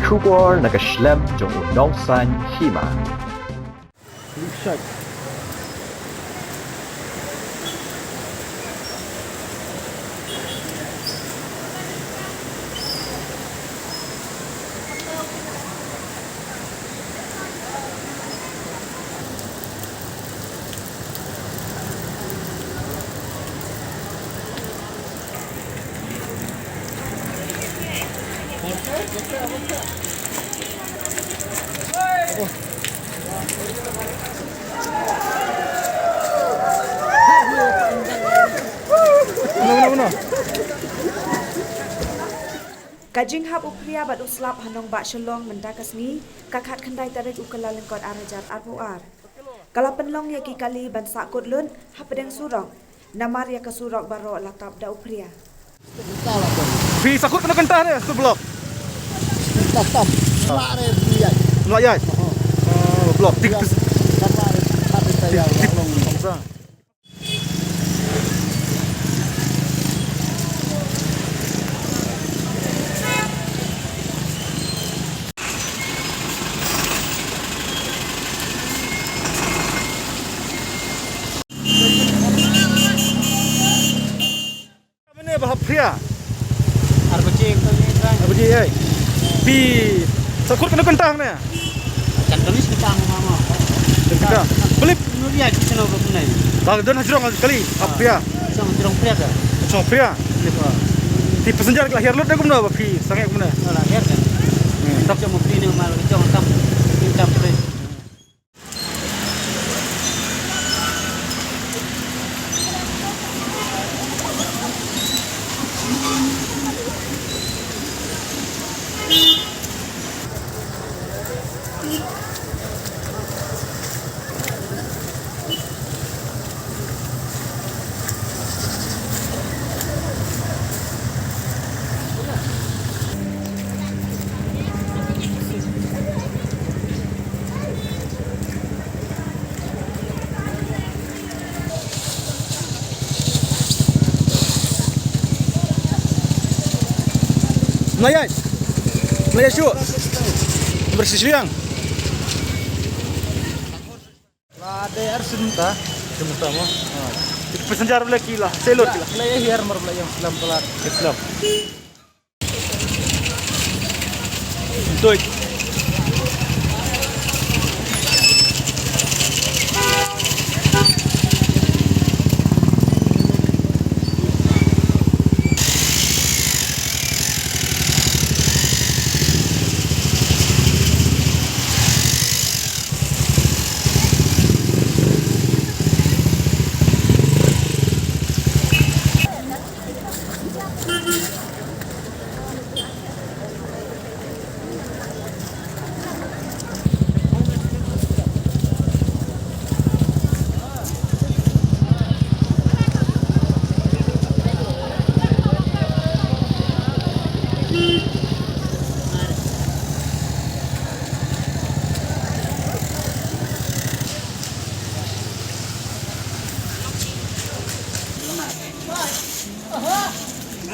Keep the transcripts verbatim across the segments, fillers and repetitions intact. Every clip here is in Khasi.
Khubor na ka shlem jong u nongsan hima. Ka jinghap u Phria bad u Slap ha nongbah Shillong mynta ka sngi, ka khatkhyndai tarik u Kyllalyngkot ar hajar arphew ar, ka la pynlong ïa ki kali ban sahkut lut hapdeng surok, namar ïa ka surok baroh la tap da u Phria. Phi sahkut kano kynta ne, tu block? Tam tam. Mlak re, mlak ïaid. Mlak ïaid. Oh. Oh, block. Tik. Tam mlak re, tam re, tam re, tam re. Mane ba hap Phria? Ar baje ko ni kan. Ar baje ai. Phi sahkut kano kynta ne? Kan kami seketang mama. Kynta. Beli. Nuri aja kena apa pun ai. Bang don hajrong kali hap Phria. Song hajrong Phria ka? Song Phria. Beli pa. Phi passenger ka la hiar lut da kumno ba phi sangeh kumno? La hiar kan. Hmm, tap. Song Phria ni mal song tam. Tam Phria. Mlayai. Mlayai shu. Bersih sliang. La de ar senta. Senta mo. Passenger bla kila, selot kila. La ya hiar mar bla yang selam pelat. Islam. Tuh.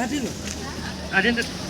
Adil. Adil.